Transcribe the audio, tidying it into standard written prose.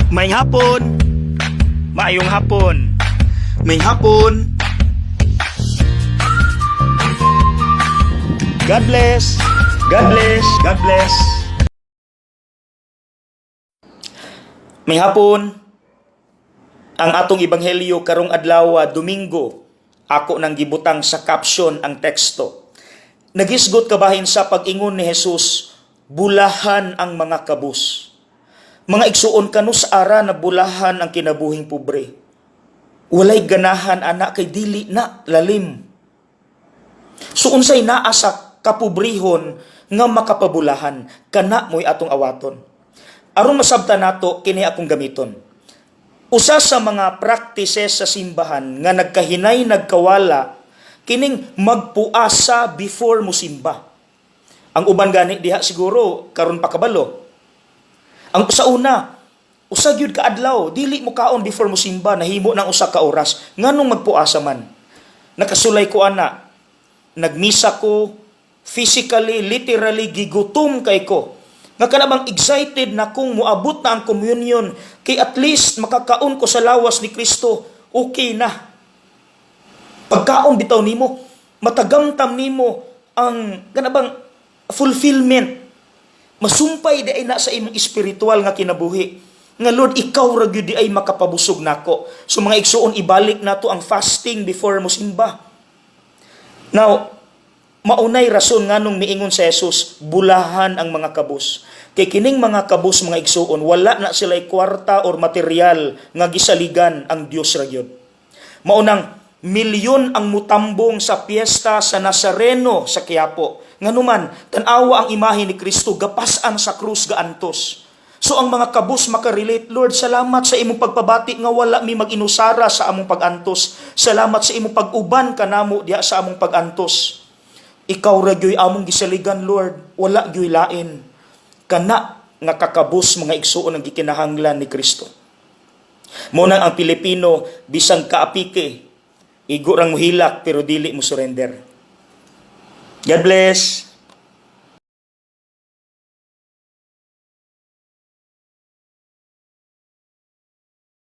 Maayong hapon. Maayong hapon. Maayong hapon. God bless. God bless. God bless. May hapon. Ang atong ebanghelyo karong adlaw, Domingo, ako nang gibutang sa caption ang teksto. Nagisgot kabahin sa pag-ingon ni Jesus, "Bulahan ang mga kabus." Mga igsuon, kanus ara na bulahan ang kinabuhing pobre? Walay ganahan ana kay dili na lalim. So unsay naa sa kapobrehon nga makapabulahan? Kana mo'y atong awaton. Aron masabtan nato kini, akong gamiton. Usa sa mga practices sa simbahan nga nagkahinay nagkawala, kining magpuasa before mo simba. Ang uban gani diha siguro karon pa kabalo. Ang sa una, usa gyud ka adlaw dili mo kaon before mo simba, nahimo ng usa ka oras. Nganong magpuasa man? Nakasulay ko ana. Nagmisa ko, physically, literally gigutom kay ko. Nga kana bang excited na kung moabot na ang communion kay at least makakaon ko sa lawas ni Kristo, okay na. Pagkaon bitaw nimo, matagamtam nimo ang kana bang fulfillment. Masumpay di ay na sa imong espiritual nga kinabuhi. Nga Lord, ikaw ra gyud di ay makapabusog nako. So mga igsuon, ibalik nato ang fasting before mo simba. Now, maunay rason nganong miingon sa Jesus, "Bulahan ang mga kabus." Kay kining mga kabus, mga igsuon, wala na sila kwarta or material nga gisaligan, ang Dios ra gyud. Maunang milyon ang mutambong sa piyesta sa Nazareno sa Quiapo. Nganuman, tan-awa ang imahe ni Kristo gapas-an sa krus, gaantos. So ang mga kabus makarelate, "Lord, salamat sa imong pagpabati nga wala mi mag-inusara sa among pag-antos. Salamat sa imong pag-uban kanamo diha sa among pag-antos. Ikaw ra gyuy among gisaligan, Lord, wala gyuy lain." Kana nga kakabus, mga igsuon, ang gikinahanglan ni Kristo. Mo nang ang Pilipino, bisang kaapike, igo rang muhilak pero dili mo surrender. God bless.